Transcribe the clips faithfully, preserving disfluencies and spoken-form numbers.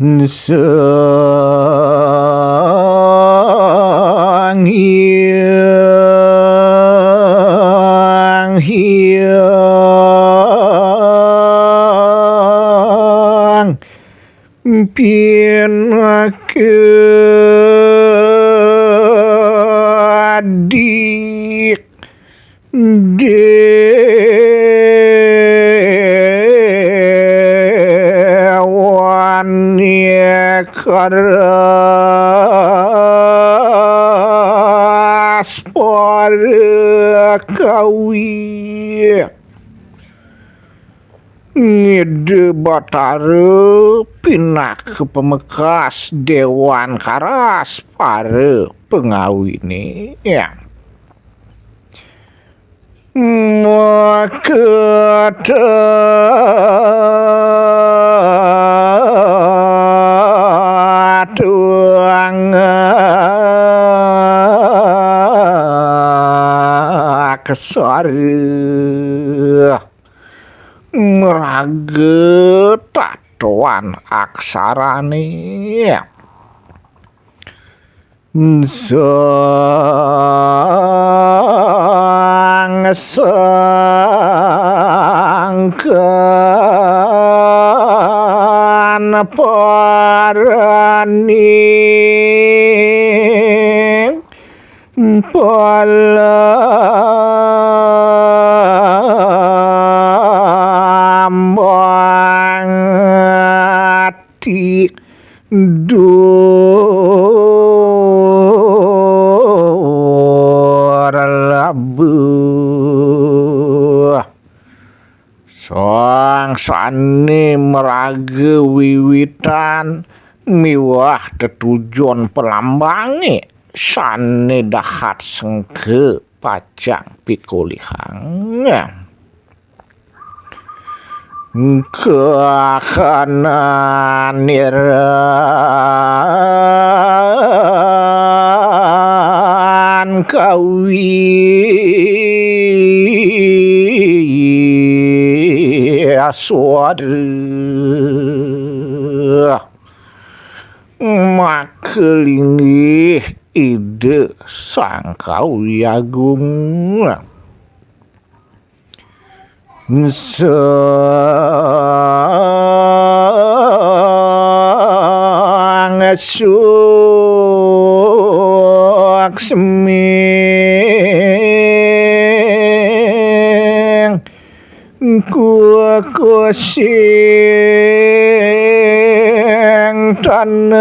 Sang Hyang Hyang Pinakadi Dewan Karas Para Kawi. Ngida Batara pinaka pamekas Dewan Karas Para Pangawine. Ya. Makata tuang aksara. Maraga tatoan aksarane. Sang sangkan paraning palambang ati dur labuh. Sang sane maraga wiwitan miwah tetujon palambange sane dahat sengke pacang pikolihang. Kahanan iran kawi suara. Maka linggih Ida Sang Kawi Agung. Sang suksming kukusing tanah.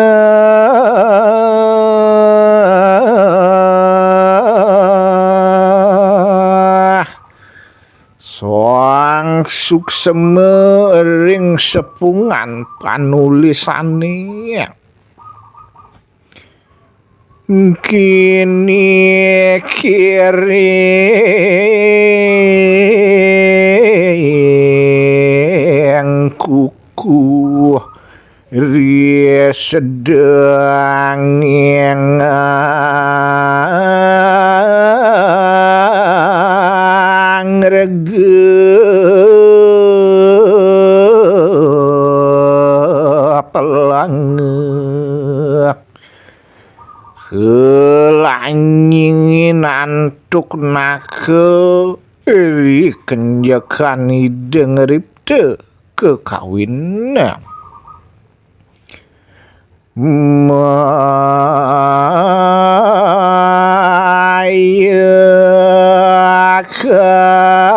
Sang suksma ring sepungan panulisane. Kini kiring kukuh ri sedenging ngrega pelanga. Kelanyingin antuk naka ri kenjekan Ida ngripta kekawin. Maya karek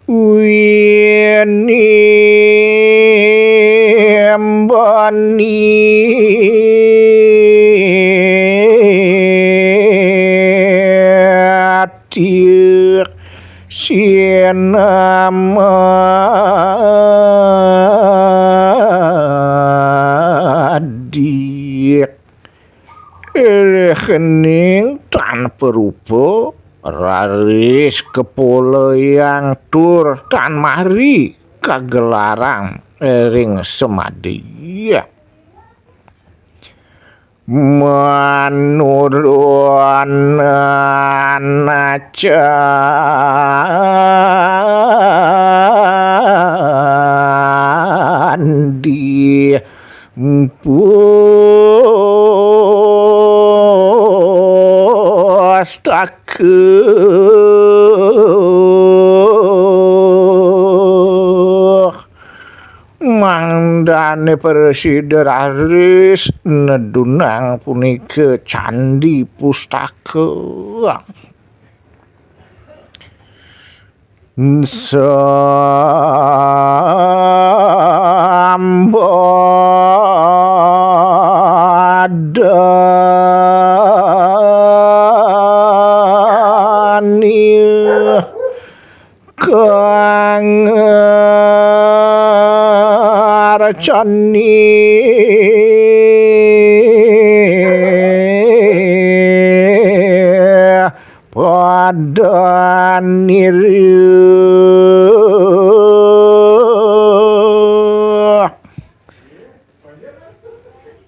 winimbani atik sinamadik. Rehening tan perupa, raris kapolayang tur tan mari kagelarang ring semadi. Manurunan acan Astaga. Mangdane prasida raris nedunang punika Candi Pustaka. Sambadani kang arcani padha niruh.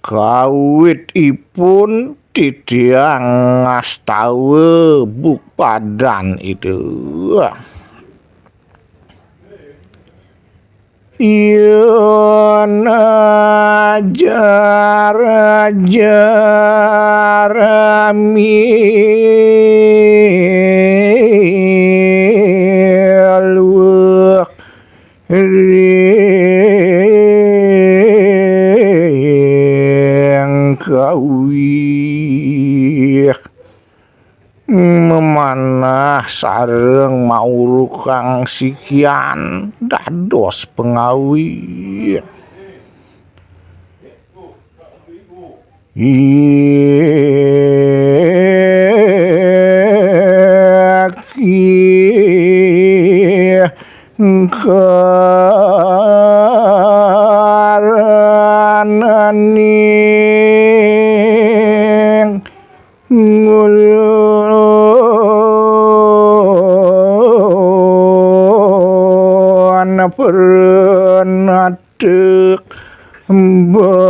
Kawitipun titiang ngastawa bukpadan itu. Yen ajar-ajar miluh ring kawih. Memanah sareng maurukang sikian dados pangawi. Iki karananing ngulon pernah tek bakti.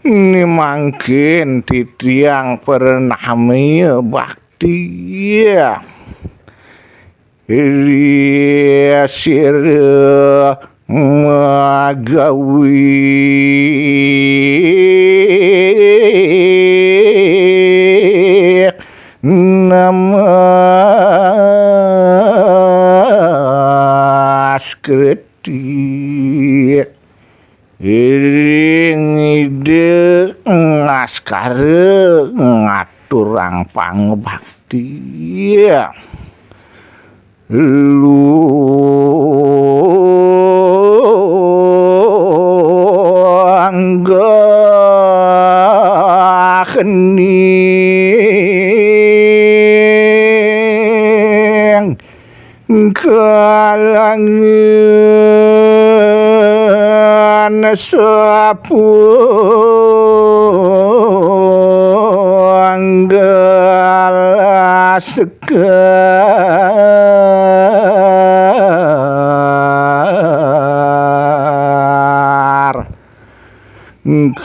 Ni mangkin titiang pernah bakti. Ri sira magawi namaskriti. Ring Ida ngaskara ngaturang pangbakti. Lunggah kening kalangan sapunggal sekar.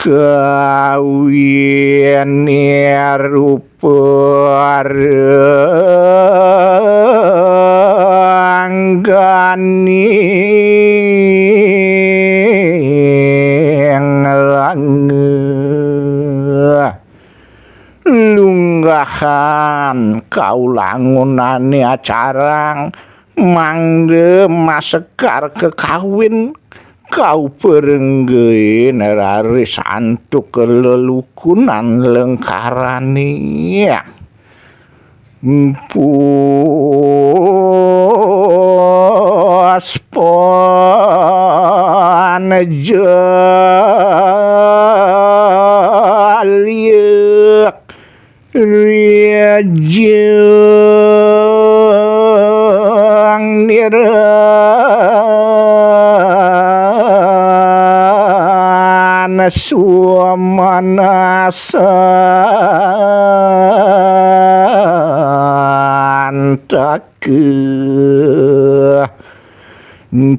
Kawini rupa rengganing langgeng. Lunggahan kaulangunane acarang mangda masekar kekawin kauperenggain raris antuk lelukunan lengkarane. Puspan jaliak rijeng niran sumanasantaka.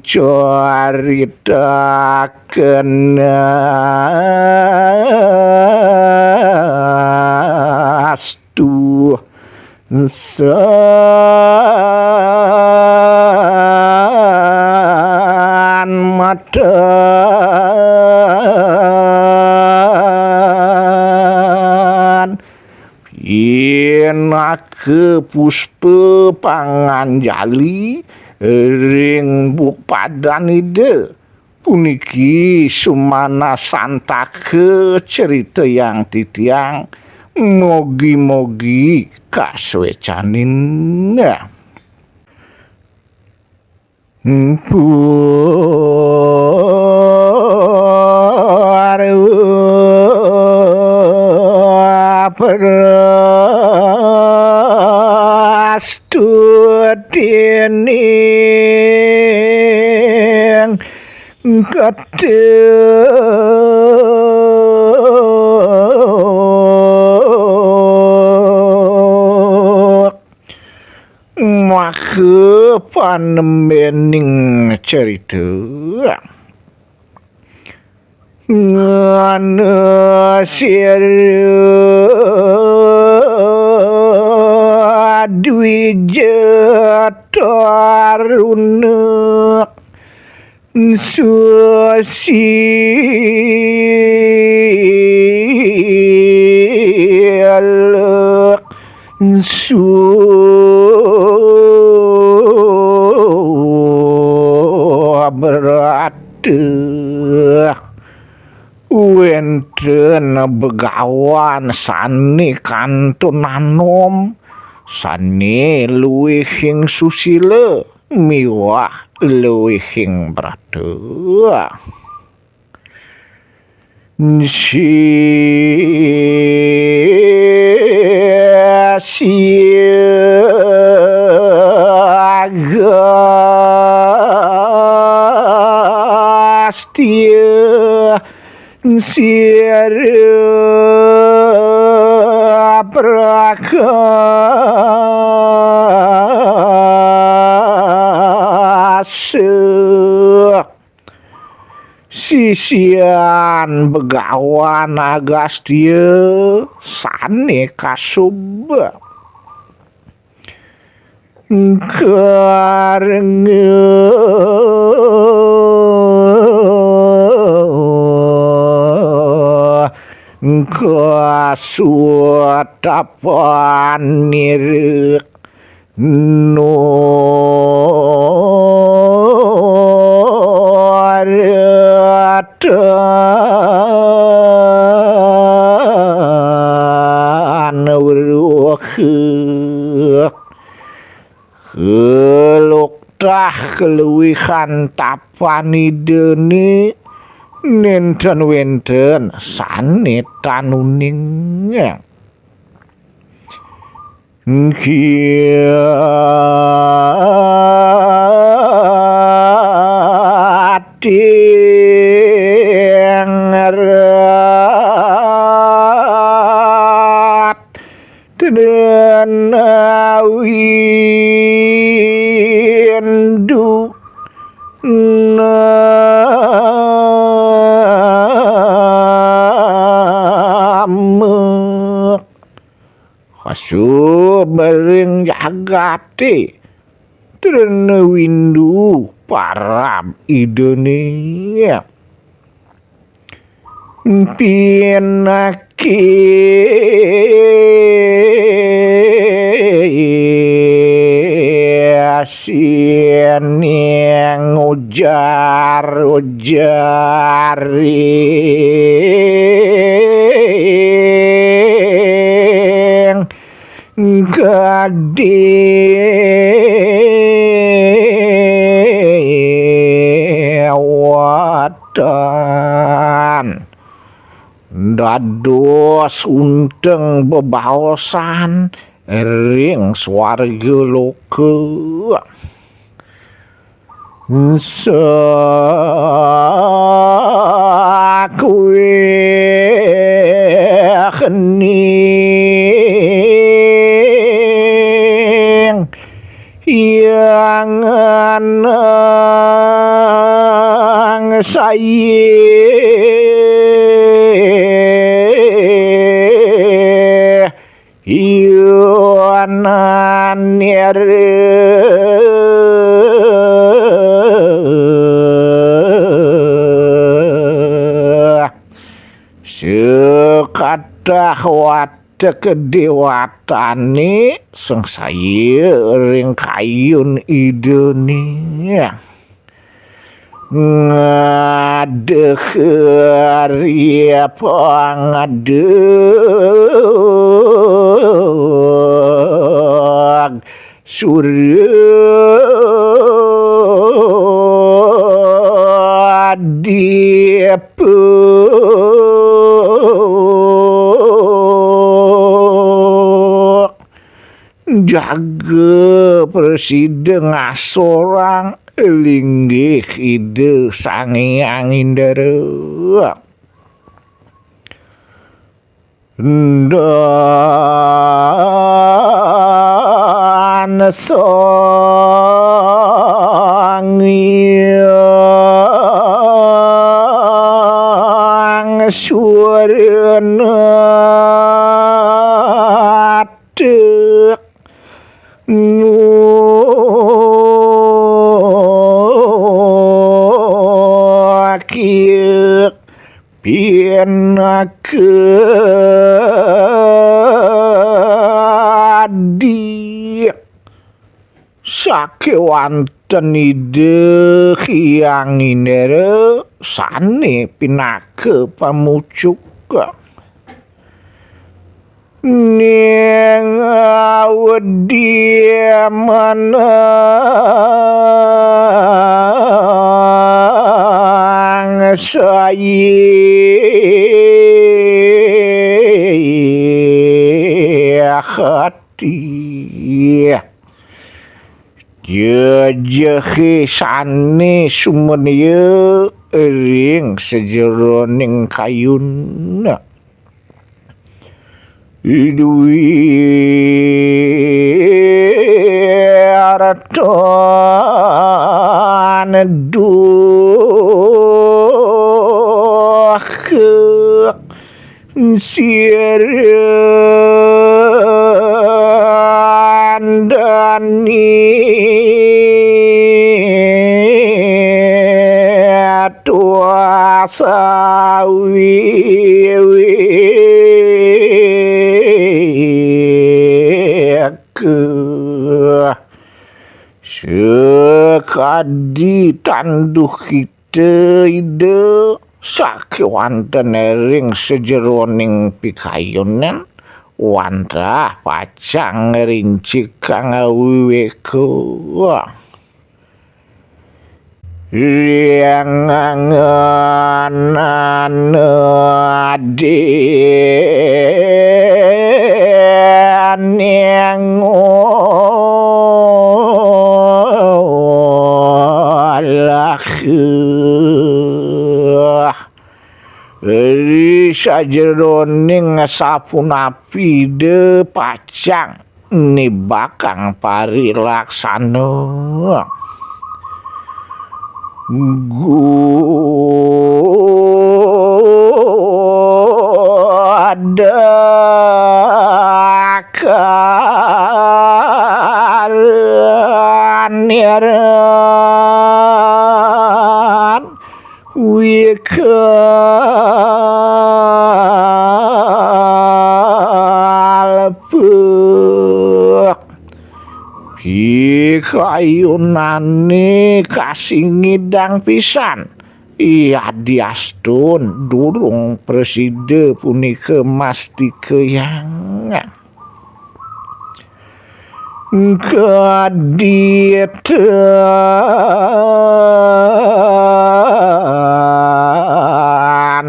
Caritaken astu sa Adan pinaka puspa panganjali ring bukpadan Ida. Puniki sumanasantaka cerita yang titiang, mogi-mogi kaswecanin. Pur prastutining ketuk. Maka panembening cerita. Ngana sira dwija taruna susila subrata. Wénten begawan sané kantun anom, sané luihing susila miwah luihing brata. Sisia Agastya sira prakasa. Sisian Begawan Agastya sané kasub. Karenga kasutapan nira noratan wruha. Kaluktah kaluihan tapan Idané nénten wénten sané tan uning. Kiating rat trena windu namek. Kasubeng jagaté trena windu parab Idané. Pinaki sining ujar-ujaring kadéwatan. Dados unteng bebaosan ring swarga loka. Sakuéning yang nang sayi yunan nira. Sekathah watek déwatané sing saé ring kayun Idané. Ngadeg ri pangedeg surya dipuk. Jaga prasida ngasorang linggih Ida Sang Hyang Indra. Dan Sang Hyang Surya Tek Nukir Pinaka Dik. Sakéwanten Ida Hyang Indra sané pinaka pamucuk. Ning wedi menang sayi hati. Jejehé sané sumedya ring sajeroning kayun. Dwi artan duh sirandani tuasa wiwik. Sekadi tanduh kita Ida sakéwanten ring sajeroning pikayunan wantah pacang ngrincikang wiwéka. Ring angenana déning olah. Ri sajeroning sapunapi Ida pacang nibakang parilaksana. Godakar niran wikalpek. Pikayunané kasingidang pisan. Yadiastun durung prasida punika mastikayang. Kadita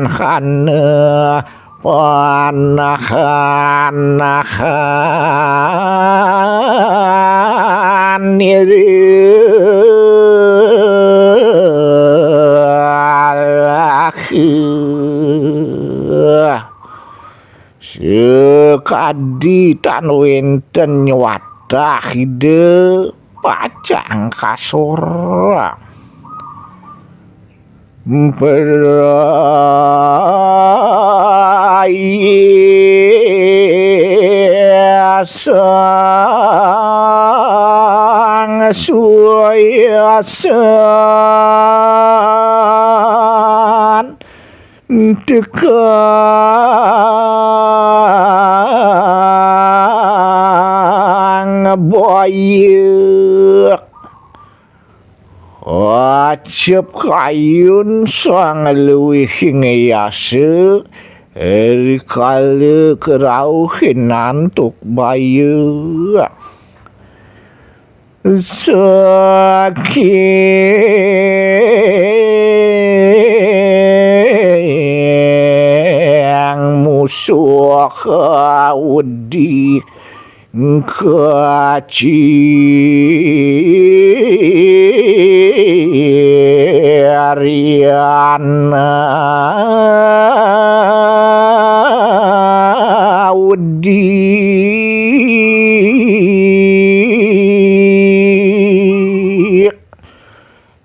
hana panahanahan niralahi. Sekadi tan wénten nyuwatah Ida pacang kasor. Prayasang suyasan Tekang bayek. Acep kayun sang luwih ngayasa, rikala kerauhin antuk bayek. Saking musuh wedi kacirian wedi.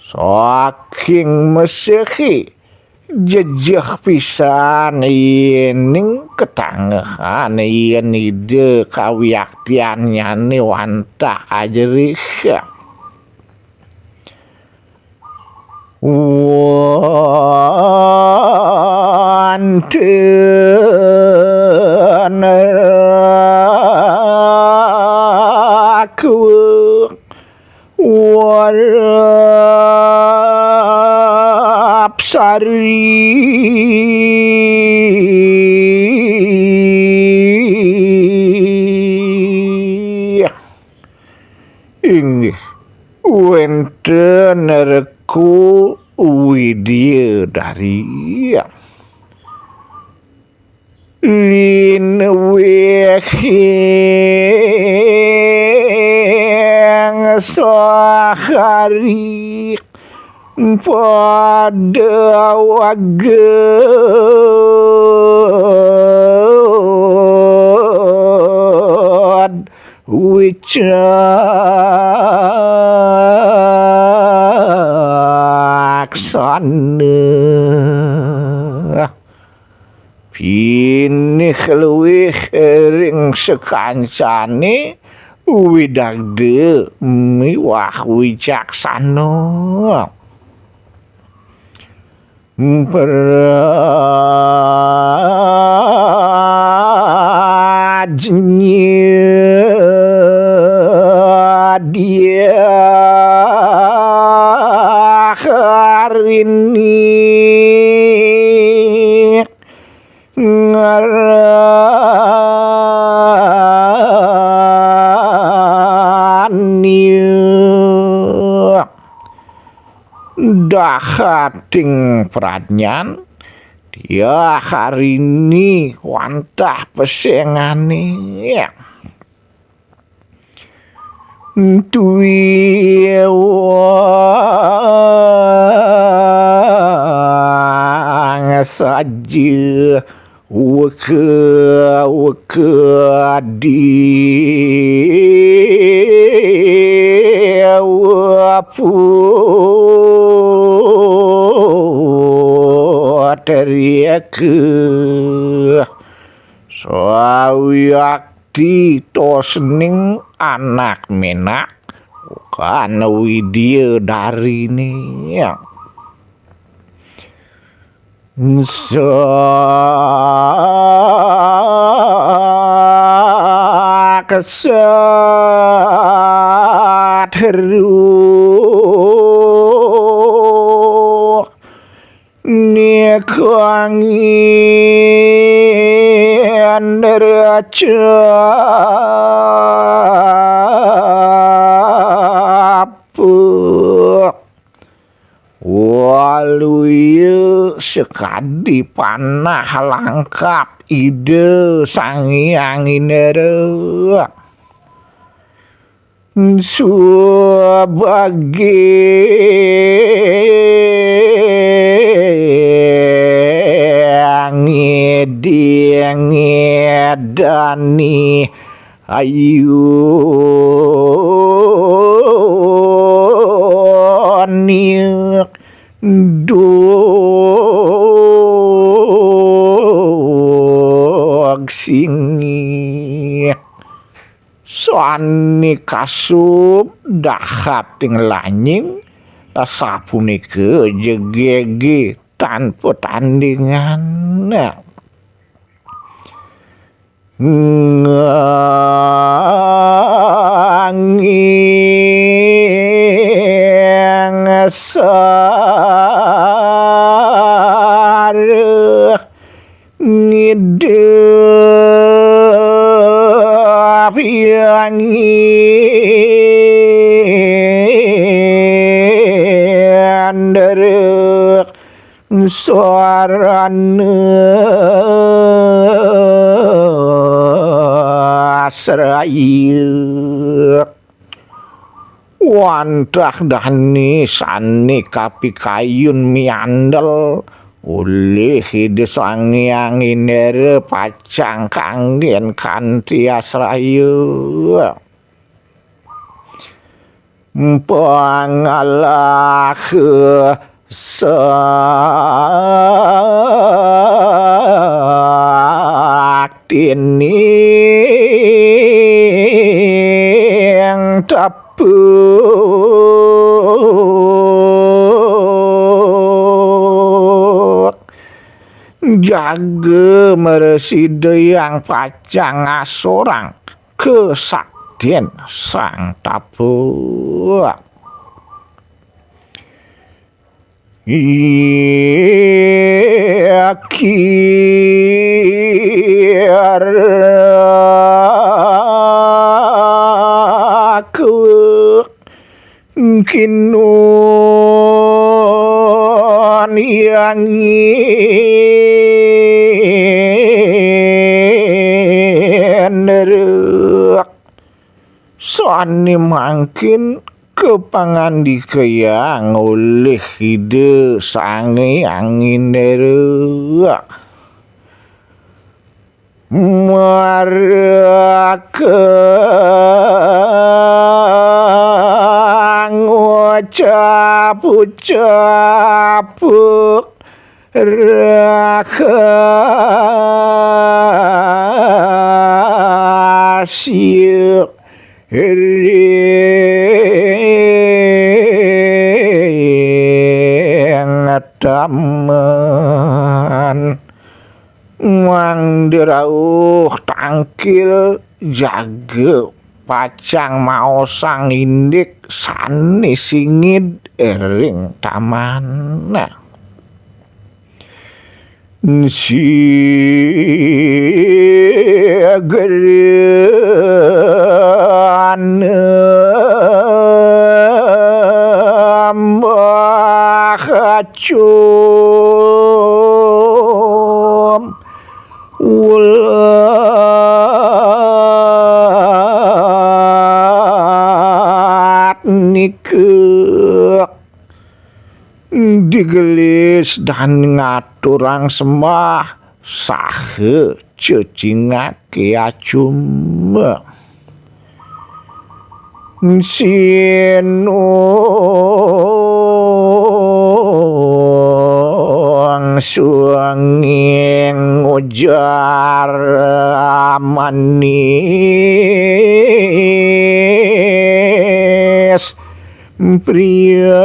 Saking mesehi jejeh pisan yening katanggihan yen Ida kawiaktiannyane wantah ajerih. Wonten raku warap sari. Inggih, wenten reku Widya Dari. Linuwihing sahari pada waged wicaksana. Pinih luwih ring sakancane widagda miwah wicaksana. Prajna Diah Harini ngrani dahating pradnyan Diah Harini wantah pesengane. Tuiwang saja weka-weka di putrika. Sawiakti tosning anak menak kan Widya Darini. Saksat ruh nikangin racapuk. Waluya sakadi panah langkap Ida Sang Hyang Indra. Subagi ngidi ngidani ayu ni dog singih. Sane kasub dahating lanying, sapunika jegege tanpa tandingan. Ngangisar ngidep yang ngenderek sarana seraya. Wantah dane sane kapikayun miandel olih Ida Sang Hyang Indra pacang kanggen kanti asraya. Pangalah saktining tapuk. Jaga mresida yang pacang ngasorang kasaktin sang tapuk. Iki kinun yang ngenderek. Sane mangkin kapangandikayang olih Ida Sang Hyang Indra. Maraka ngucap-ucap rahasia ring taman. Mangda rauh tangkil jaga pacang maosang indik sane singid ring taman. Sigrana Mbah Acum ulat nika digelis dan ngaturang sembah saha cecingake Acum. Sinungsung ing ujar manis Priyambada.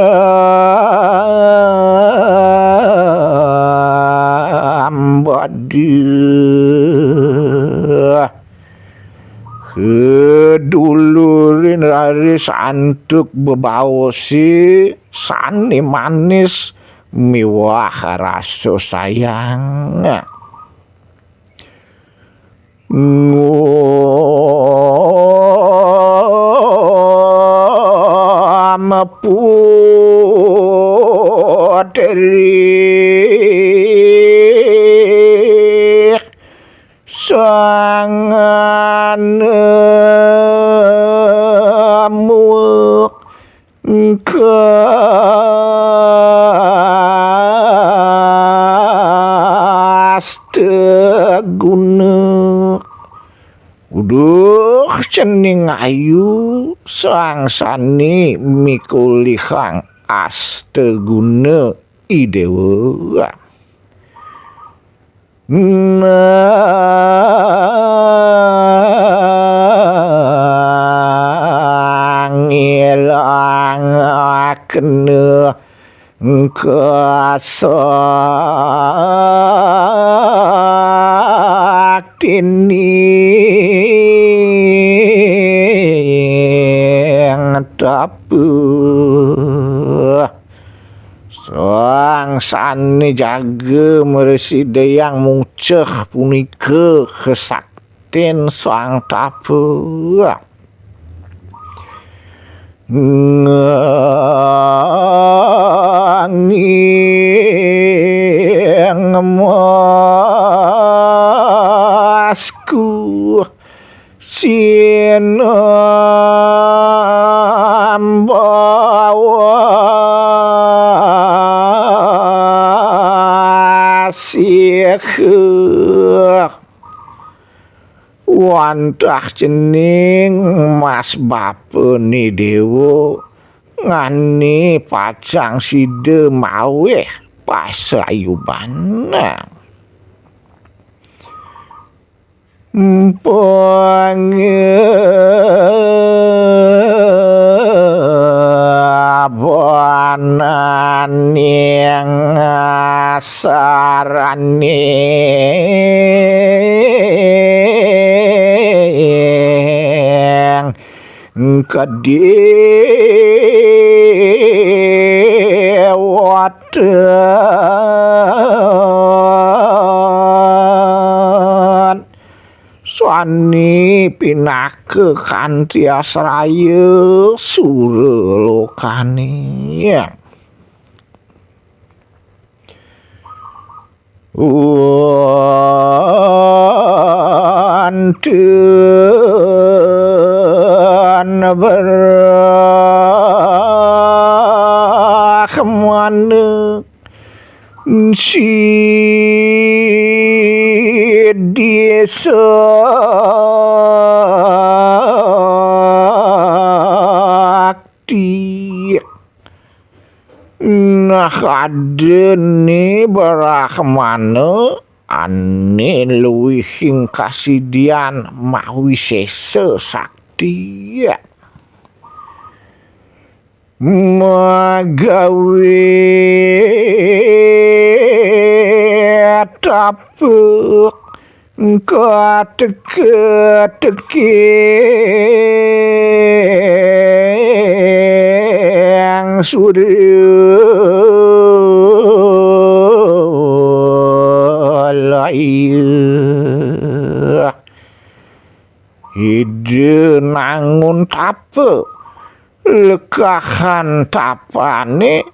Kedulurin raris antuk bebaosi sane manis miwah rasa sayang. Ngom putri sang anemuk kasteguna. Uduh cening ayu sang sane mikulihang asteguna I Dewa. Nang ilang kena Kasaktining tabuh. Sang sane jaga mresidayang muceh punika kesaktin sang tabuh. Nging masku sinambawa sikh. Wantah cening mas bapane dewa ngane pacang sida maweh pasayubanan. Mpangabananing saraning kadewatan sane pinaka kanthi asraya suralokane. Wonten Brahmana sidi sakti. Nah, adene Brahmana ane luwihing kasidian mawisesa sakti. Magawe tapuk kateka-tekeng suralaya. Ida nangun tapa, lekahan tapane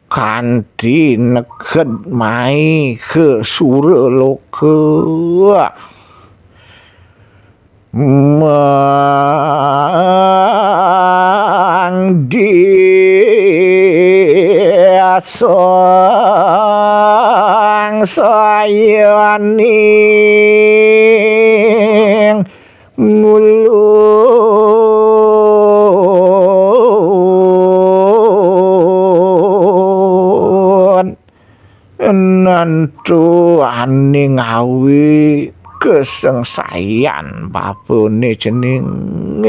kanthi neked mai ka suraloka. Mangdi sangsayaning ngulun. Nantu aning awi kesengsayan bapane cening.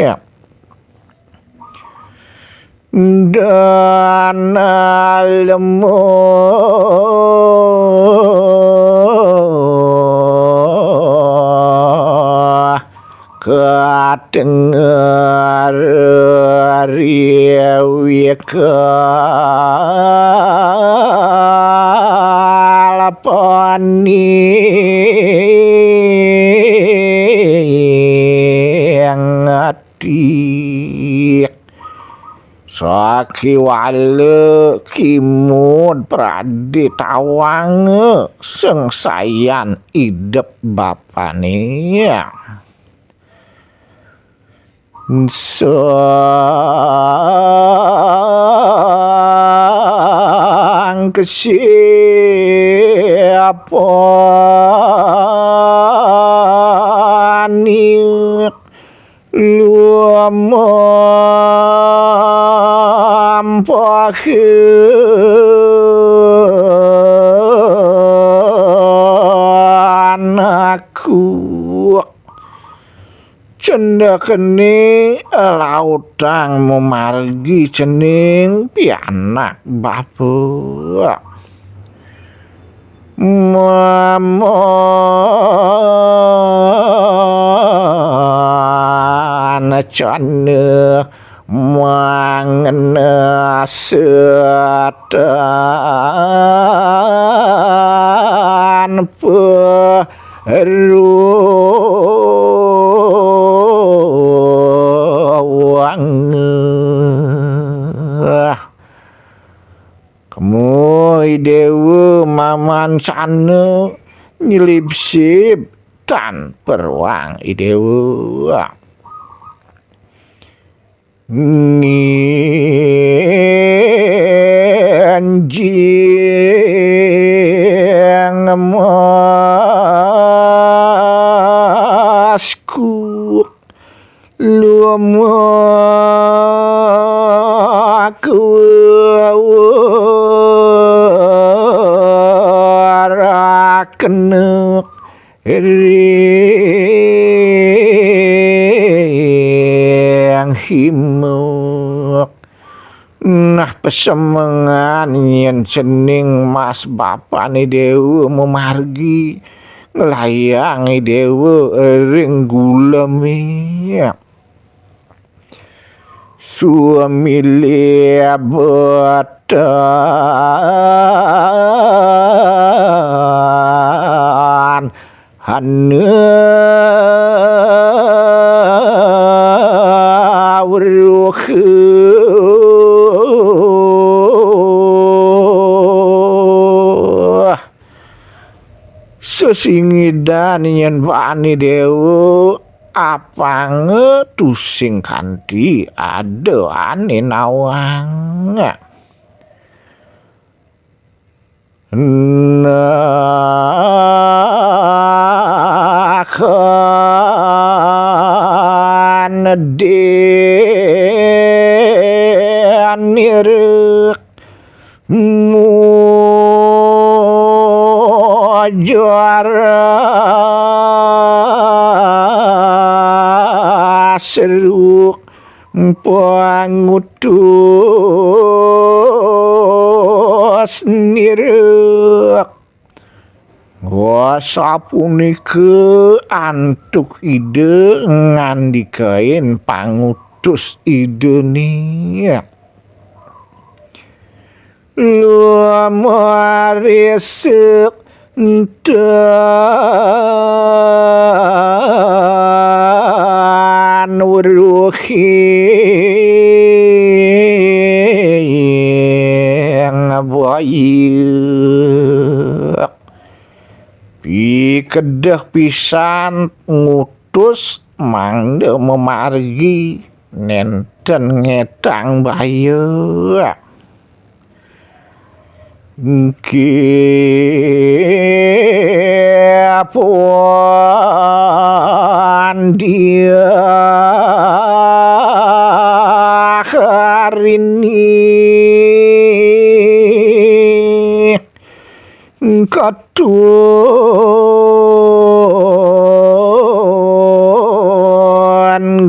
Dana lemu katenger riwi kalapani ngati. Sakiwala kimud praditawang sengsayan idep bapane. Sang kesiapani lumampahan aku. Cendekene lautang mamargi cening pianak bapa. Maman cana mangena setan peruang. Kemu Idewa mamancana nyelipsip tan peruang Idewa. Nginjing masku lumaku rakena ring himuk. Nah, pesemengan yen cening mas bapane Dewa mamargi nglayang Dewa ring guleme. Sumilih betan hana weruh. Sesingidan yen bani Dewa apanga tusing kanti ada ane nawang. Nakan denirek mujar seruk pangutus nirek. Wah, sapunika antuk Ida ngandikain pangutus Idane. Lumarisik tan weruhing bayek. Pikedeh pisan ngutus mangda mamargi nenten ngetang baya. Engke pandia hari ini katon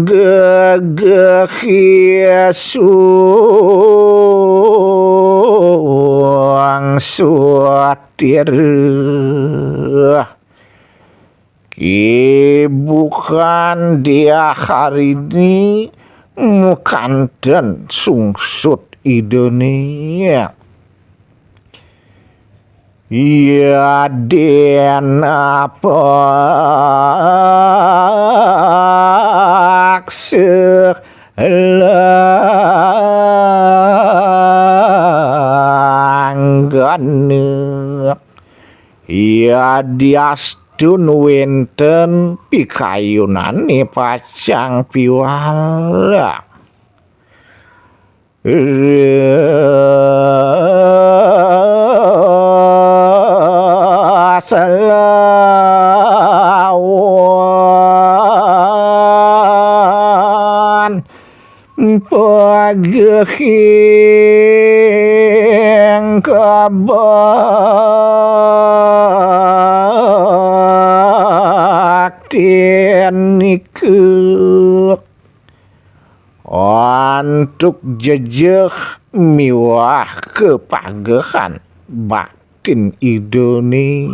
gegeh suang suatir. Ki bukan dia hari ini mukanten sungsut Idane. Iya den apa akse langgana. Iya diastun wenten pikayunane pacang piwala. Salawan pagehing kabaktin nika. antuk jejeh miwah kepagehan baktin Idané.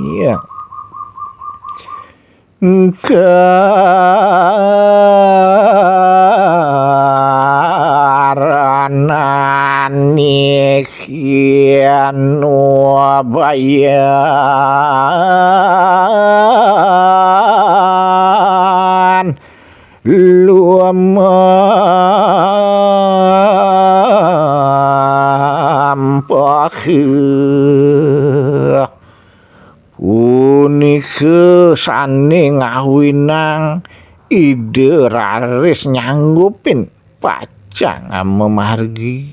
Karana niki anu bayan lumampah. Punika sané ngawinang Ida raris nyanggupin pacang mamargi.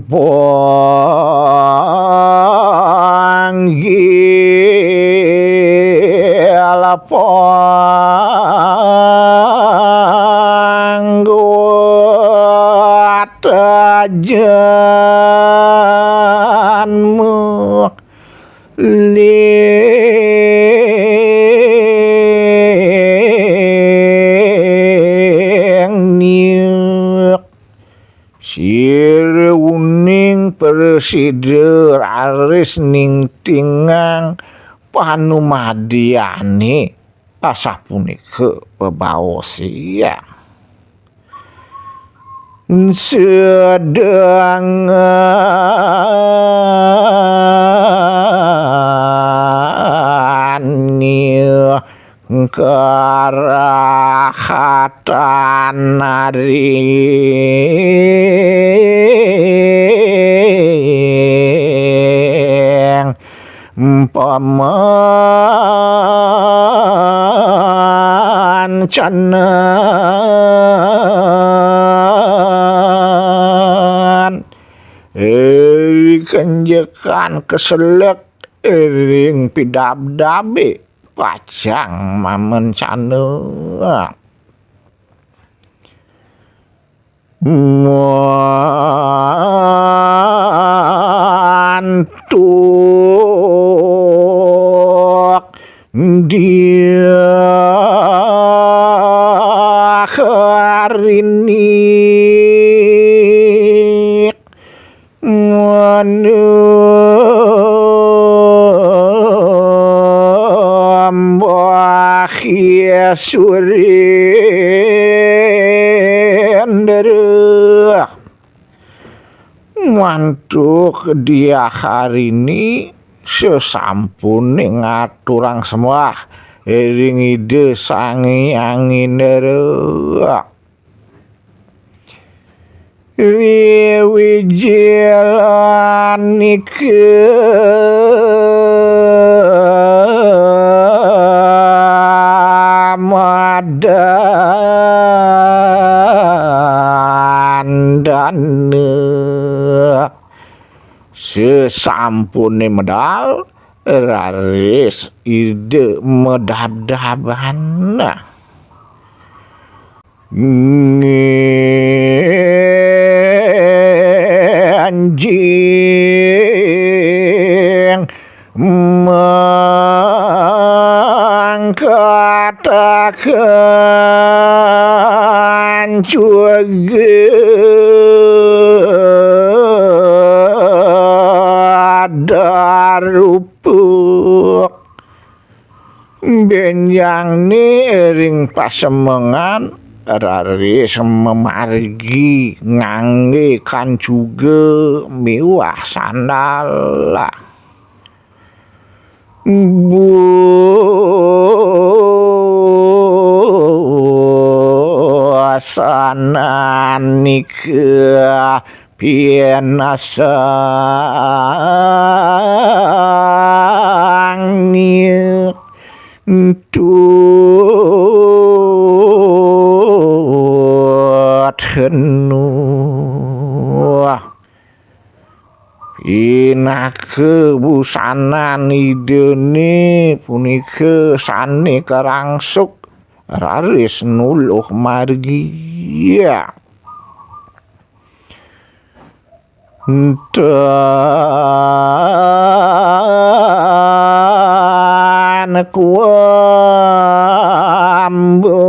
Panggil pangguat janmu ling niuk. Sira uning prasida raris ningtingang panumadiané asapunika bebaosan. Sedengani karahatan ring pamancanan. Eri kenjekan keselek ering pidabdabe pacang mamencana. Mantuk diah hari ni ngunumbahi surindra. Mantuk diah hari ni sesampune ngaturang sembah ring Ida Sang Hyang Indra. Riwijilanika madandana. Sesampune medal, raris Ida medabdaban. Ngenjing mangkatakan juga darupuk. Benjang ni ring pasemengan raris mamargi ngangge kancuga miwah sandal. Busananika pinasang tut henuh. Pinaka busanan Idane punika sane karangsuk raris nuluh margi. Tan kuamba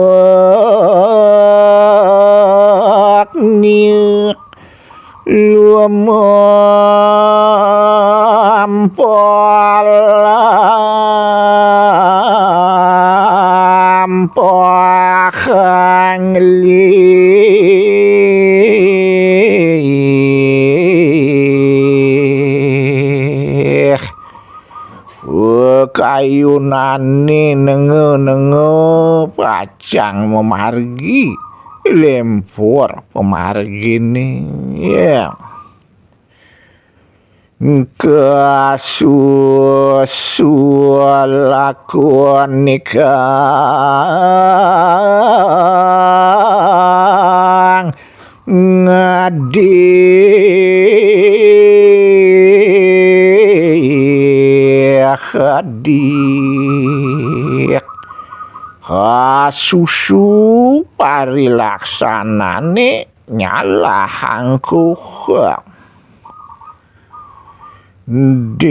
Mpol, mpol nglih. Wah, kayunane nenga-nenga pacang mamargi, lempur pamargine. Ya. Kasusul lakon nikang ngadi hadik. Kasusu parilaksanane nyalahang kuhang. Deni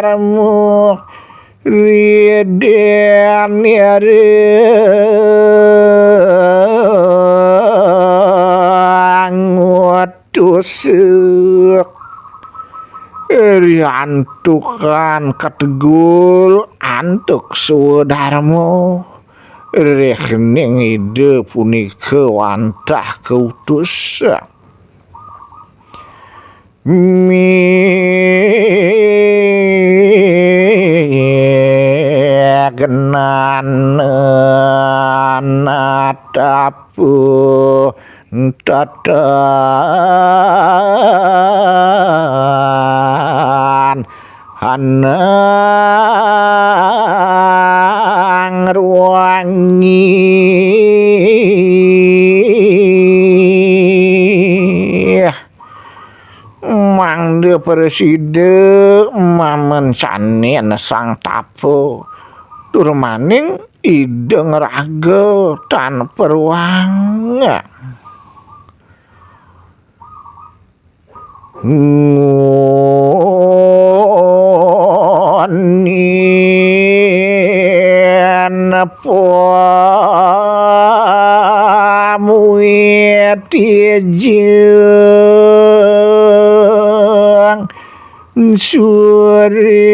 darmu rideni rangut tusuk. Riantukan kategul antuk swadarma. Rehning Ida punika wantah kautus. Migenan natapu tatan hanang ruangi. Mangda prasida mamensanin sang tapa, tur maning Ida ngraga tan pruang. Ngunyin pamuitijang surindra.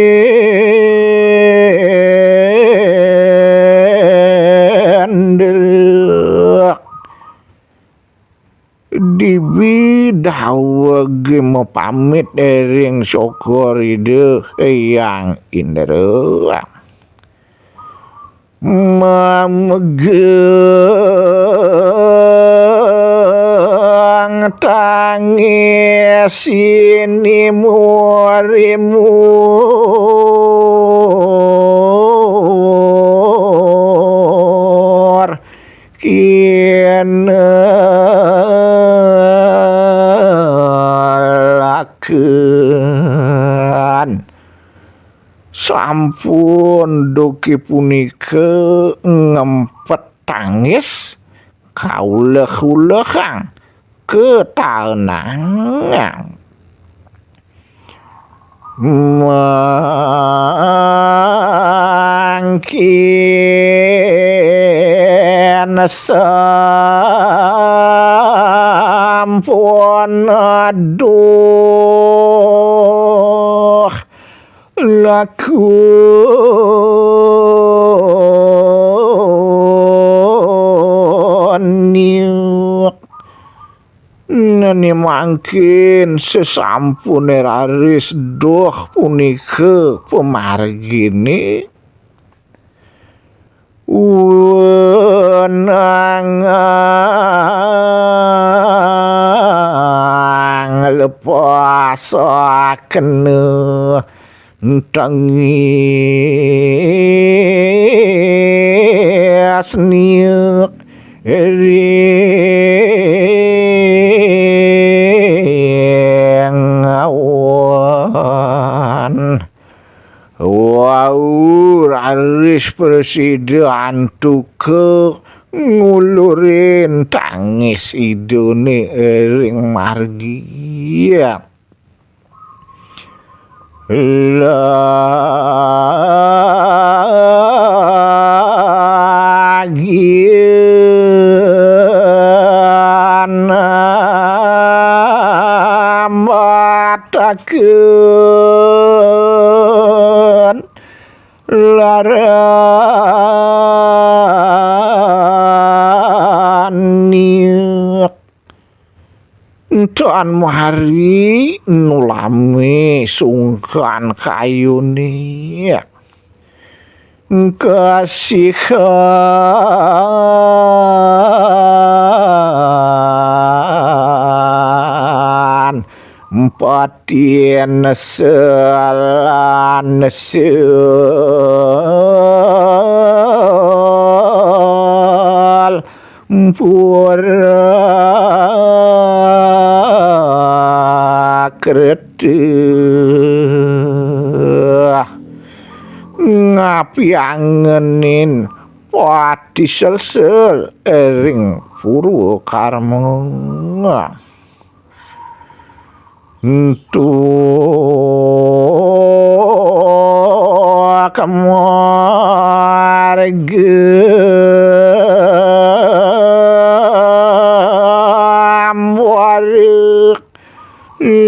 Dibi daweg mapamit ring Cokor Ida Hyang Indra. Mamegang tangis ini murimur. Kinalaken. Sampun duki punika ngempet tangis, kauleh-ulehang kataenangan. Mangkin sampun aduh lakon niuk. Nani mangkin sesampune raris duh punika pamargine. Wenang lepasakena tangis niuk ring awan. Wau raris prasida antuka ngulurin tangis Idane ring margi. Lagi Agen larani. Tuan mari nulami sungkan kayune. Kasihan patin selan sel pura kreteh ngapiangenin pati selsel ring purwa karma. Entuk marga ambarek luh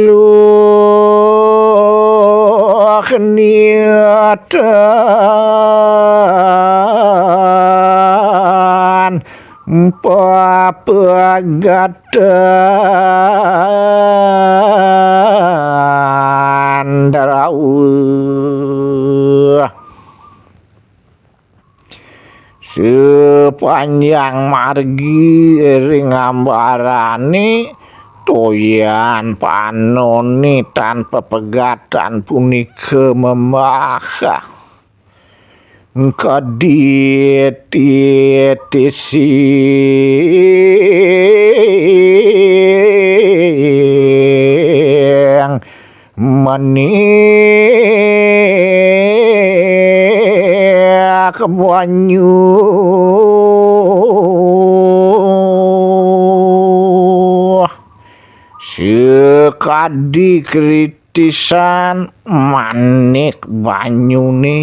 niatan papegatan drawuh. Sepanjang margi ring ambarane toyan panone tan pepegatan punika membah. Kadi titi sing manik banyu. Sekadi kritisan manik banyune.